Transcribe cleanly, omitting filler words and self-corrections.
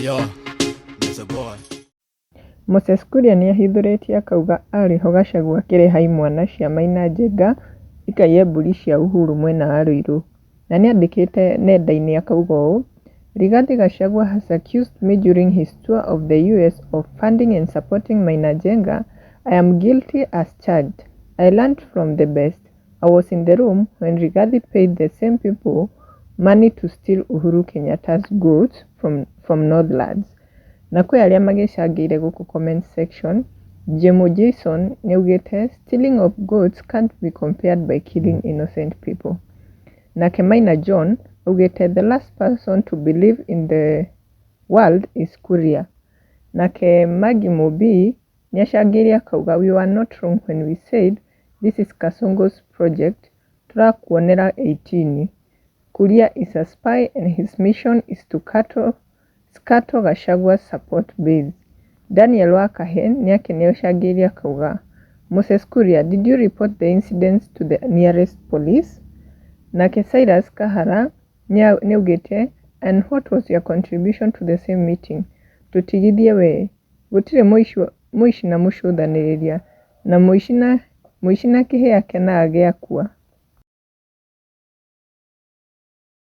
Yo, it's a boy. Moses Kuria nĩahithũrĩtie akauga arĩho Gachagua akĩrĩha imwana cia Maina Njenga ikaiye mbũri cia Uhuru mwena wa Ruiru. Na nĩandĩkĩte nenda-inĩ akauga ũũ: Rigathi Gachagua has accused me during his tour of the US of funding and supporting Maina Njenga. I am guilty as charged. I learned from the best. I was in the room when Rigathi paid the same people money to steal Uhuru Kenyatta's goats from Northlands. Na kwĩ arĩa magĩcangĩire gũkũ comment section, Jemo Jason nĩaugĩte stealing of goats can't be compared by killing innocent people. Nake Maina John augĩte the last person to believe in the world is Kuria. Nake Maggie Mũmbi nĩacangĩire akauga we were not wrong when we said this is Kasongo's project tũrakuonera 18. Kuria is a spy and his mission is to scuttle Gachagua's support base. Daniel Wakahe nĩake nĩacangĩire akauga Moses Kuria, did you report the incidents to the nearest police? Nake Cyrus Kahara nĩaugĩte and what was your contribution to the same meeting? Tũtigithie we gũtirĩ mũici na mũcũthanĩrĩria na mũici na kĩhĩa akenaga gĩakua.